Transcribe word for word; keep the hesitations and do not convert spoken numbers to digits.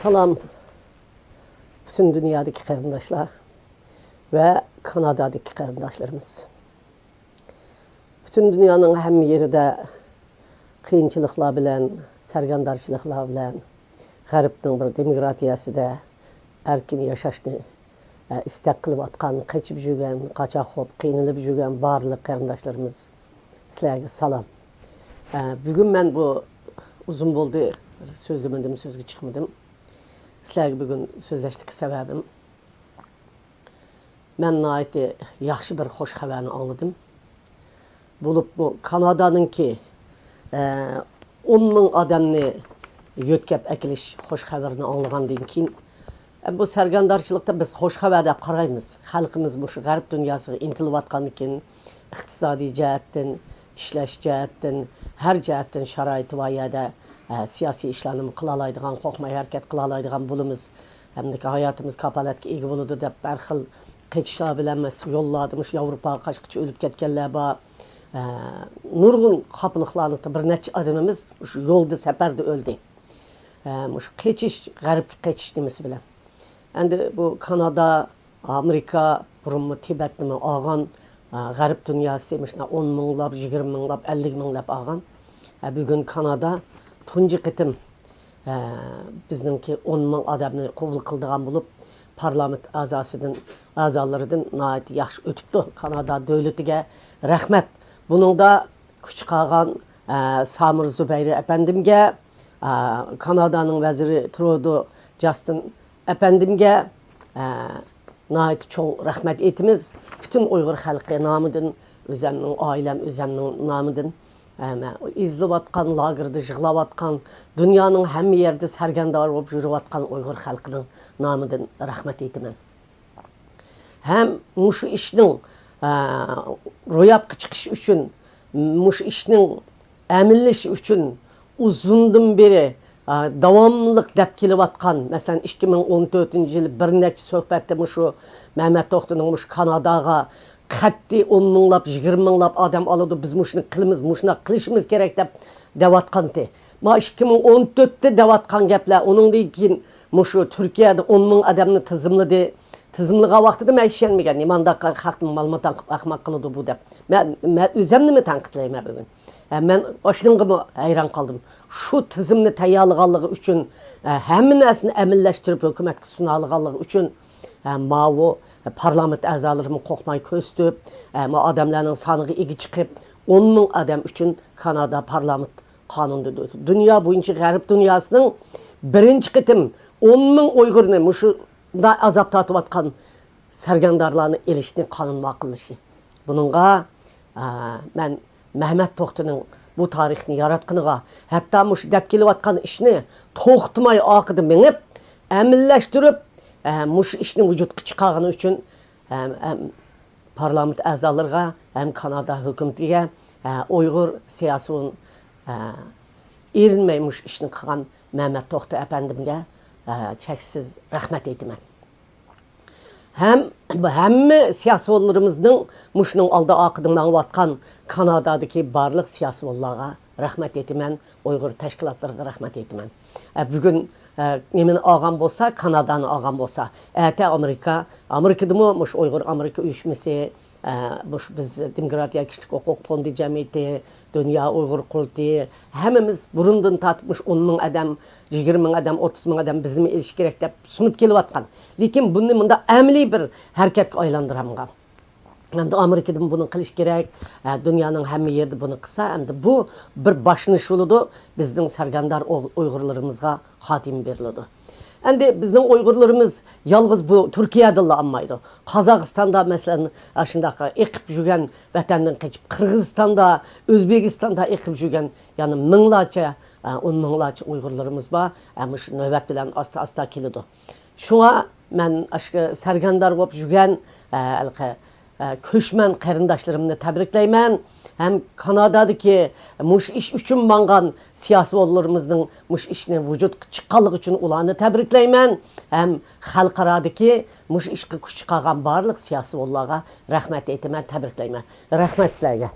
سالام، پۈتۈن دۇنيادىكى قېرىنداشلار ۋە كانادادىكى قېرىنداشلىرىمىز. پۈتۈن دۇنيانىڭ ھەممە يېرىدە قىيىنچىلىقلار بىلەن، سەرگەردانچىلىقلار بىلەن، غەربنىڭ بىر دېموكراتىيەسىدە ئەركىن ياشاشنى، ئە، ئىستەك قىلىۋاتقان، قېچىپ يۈرگەن، قاچاق بولۇپ قىينىلىپ يۈرگەن بارلىق قېرىنداشلىرىمىز، سىلەرگە سالام. ئە، بۈگۈن مەن بۇ ئۇزۇن بولدى، سۆزلىمىدىم، سۆزگە چىقمىدىم. سىلەرگە بۈگۈن سۆزلەشتىكى سەۋەبىم، مەن ناھايىتى ياخشى بىر خوش خەۋەرنى ئاڭلىدىم. بولۇپمۇ كانادانىڭكى، ئە، ئون مىڭ ئادەمنى يۆتكەپ ئەكېلىش خوش خەۋىرىنى ئاڭلىغاندىن كېيىن، ئە، بۇ سەرگەردانچىلىقتا بىز خوش خەۋەر دەپ قارايمىز. خەلقىمىز مۇشۇ غەرب دۇنياسىغا ئىنتىلىۋاتقاندىكىن، ئىقتىسادىي جەھەتتىن، ئىشلەش جەھەتتىن، ھەر جەھەتتىن شارائىتى بار يەردە، ئە، سىياسىي ئىشلارنىمۇ قىلالايدىغان، قورقماي ھەرىكەت قىلالايدىغان بولىمىز. ھەمدە ھاياتىمىز كاپالەتكە ئىگە بولىدۇ دەپ ھەر خىل قېچىشلار بىلەن مەس-، يوللاردا مۇشۇ ياۋروپاغا قاچقىچە ئۆلۈپ كەتكەنلەر بار. ئە، نۇرغۇن خاپىلىقلارنى، بىر نەچچە ئادىمىمىز مۇشۇ يولدا، سەپەردە ئۆلدى. ئە، مۇشۇ قېچىش، غەربكە قېچىش نېمىسى بىلەن. ئەمدى بۇ كانادا، ئامېرىكا، بۇرۇنمۇ تىبەتنىمۇ ئالغان، ئە، غەرب دۇنياسى مۇشۇنداق ئون مىڭلاپ، يىگىرمە مىڭلاپ، ئەللىك مىڭلاپ ئالغان. ئە، بۈگۈن كانادا تۇنجى قېتىم، ئە، بىزنىڭكى ئون مىڭ ئادەمنى قوبۇل قىلىدىغان بولۇپ، پارلامېنت ئەزاسىدىن، ئەزالىرىدىن ناھايىتى ياخشى ئۆتۈپتۇ. كانادا دۆلىتىگە رەھمەت. بۇنىڭدا كۈچ قالغان، ئە، سامۇر زۇبەيرى ئەپەندىمگە، ئە، كانادانىڭ ۋەزىرى ترودو جاستىن ئەپەندىمگە، ئە، ناھايىتى چوڭ رەھمەت ئېيتىمىز. پۈتۈن ئۇيغۇر خەلقى نامىدىن، ئۆزەمنىڭ، ئائىلەم، ئۆزەمنىڭ نامىدىن، ئە، مەن ئېزىلىۋاتقان، لاگېردا يىغلاۋاتقان، دۇنيانىڭ ھەممە يېرىدە سەرگەردان بولۇپ يۈرۈۋاتقان ئۇيغۇر خەلقىنىڭ نامىدىن رەھمەت ئېيتىمەن. ھەم مۇشۇ ئىشنىڭ، ئە، روياپقا چىقىشى ئۈچۈن، مۇشۇ ئىشنىڭ ئەمەلىيلىشى ئۈچۈن ئۇزۇندىن بېرى، ئە، داۋاملىق دەپ كېلىۋاتقان، مەسىلەن، ئىككى مىڭ ئون تۆتىنچى يىلى بىر نەچچە سۆھبەتتە مۇشۇ مەمەت توختىنىڭ مۇشۇ كاناداغا قەتئىي ئون مىڭلاپ، يىگىرمە مىڭلاپ ئادەم ئالىدۇ، بىز مۇشۇنى قىلىمىز، مۇشۇنداق قىلىشىمىز كېرەك دەپ دەۋاتقانتى. ما ئىككى مىڭ ئون تۆتتە دەۋاتقان گەپلەر، ئۇنىڭدىن كېيىن مۇشۇ تۈركىيەدە ئون مىڭ ئادەمنى تىزىملىدى. تىزىملىغان ۋاقتىدا مەن ئىشەنمىگەن، نېمانداق خەقنى مالمىتان قىلىپ ئەخمەق قىلىدۇ بۇ دەپ. مەن، مەن ئۆزەمنىمۇ تەنقىدلەيمەن بۈگۈن. ھە، مەن ئاشۇنىڭغىمۇ ھەيران قالدىم. شۇ تىزىمنى تەييارلىغانلىقى ئۈچۈن، ھە، ھەممە نەرسىنى ئەمەلىيلەشتۈرۈپ ھۆكۈمەتكە سۇنالىغانلىقى ئۈچۈن، ھە، ماۋۇ پارلامېنت ئەزالىرىمۇ قورقماي كۆرسىتىپ، ھە، ما ئادەملەرنىڭ سانىغا ئىگە چىقىپ، ئون مىڭ ئادەم ئۈچۈن كانادا پارلامېنت قانۇندا دۇنيا بويىچە غەرب دۇنياسىنىڭ بىرىنچى قېتىم ئون مىڭ ئۇيغۇرنى، مۇشۇنداق ئازاب تارتىۋاتقان سەرگەردانلارنى ئېلىشنى قانۇن ماقۇللىشى. بۇنىڭغا، ئا، مەن مەمەت توختىنىڭ بۇ تارىخنى ياراتقىنىغا، ھەتتا مۇشۇ دەپ كېلىۋاتقان ئىشنى توختىماي ئارقىدا مېڭىپ، ئەمەلىيلەشتۈرۈپ، ئە، مۇشۇ ئىشنى ۋۇجۇدقا چىقارغىنى ئۈچۈن، ئە، ئە، پارلامېنت ئەزالىرىغا ھەم كانادا ھۆكۈمىتىگە، ئە، ئۇيغۇر سىياسىيون، ئە، ئېرىنمەي مۇشۇ ئىشنى قىلغان مەمەت توختى ئەپەندىمگە، ئە، چەكسىز رەھمەت ئېيتىمەن. ھەم بۇ ھەممە سىياسىيونلىرىمىزنىڭ مۇشۇنىڭ ئالدى ئارقىدا ماڭىۋاتقان كانادادىكى بارلىق سىياسىيونلارغا رەھمەت ئېيتىمەن، ئۇيغۇر تەشكىلاتلىرىغا رەھمەت ئېيتىمەن. ئە، بۈگۈن، ئە، نېمىنى ئالغان بولسا، كانادانى ئالغان بولسا، ئەتە ئامېرىكا، ئامېرىكىدىمۇ مۇشۇ ئۇيغۇر ئامېرىكا ئۇيۇشمىسى، ئە، مۇشۇ بىز دېموكراتىيە كىشىلىك ھوقۇق فوندى جەمئىيىتى، دۇنيا ئۇيغۇر قۇرۇلتىيى، ھەممىمىز بۇرۇندىن تارتىپ مۇشۇ ئون مىڭ ئادەم، يىگىرمە مىڭ ئادەم، ئوتتۇز مىڭ ئادەم بىزنىمۇ ئېلىش كېرەك دەپ سۇنۇپ كېلىۋاتقان. لېكىن بۇنى مۇنداق ئەمەلىي بىر ھەرىكەتكە ئايلاندۇرالمىغان. ئەمدى ئامېرىكىدىمۇ بۇنى قىلىش كېرەك، ئە، دۇنيانىڭ ھەممە يېرىدە بۇنى قىلسا، ئەمدى بۇ بىر باشلىنىش بولىدۇ، بىزنىڭ سەرگەردان ئۇ-، ئۇيغۇرلىرىمىزغا خاتىمە بېرىلىدۇ. ئەمدى بىزنىڭ ئۇيغۇرلىرىمىز يالغۇز بۇ تۈركىيەدىلا ئالمايدۇ. قازاقىستاندا، مەسىلەن، ئاشۇنداق ئېقىپ يۈرگەن، ۋەتەندىن قېچىپ، قىرغىزىستاندا، ئۆزبېكىستاندا ئېقىپ يۈرگەن يەنە مىڭلارچە، ئە، ئون مىڭلارچە ئۇيغۇرلىرىمىز بار. ئە، مۇشۇ نۆۋەت بىلەن ئاستا-ئاستا كېلىدۇ. شۇڭا مەن ئاشۇ سەرگەردان بولۇپ يۈرگەن، ئە، ھېلىقى، ئە، كۆچمەن قېرىنداشلىرىمنى تەبرىكلەيمەن. ھەم كانادادىكى مۇشۇ ئىش ئۈچۈن ماڭغان سىياسىيونلىرىمىزنىڭ مۇشۇ ئىشنى ۋۇجۇدقا چىققانلىقى ئۈچۈن ئۇلارنى تەبرىكلەيمەن. ھەم خەلقئارادىكى مۇشۇ ئىشقا كۈچ چىقارغان بارلىق سىياسىيونلارغا رەھمەت ئېيتىمەن، تەبرىكلەيمەن. رەھمەت سىلەرگە.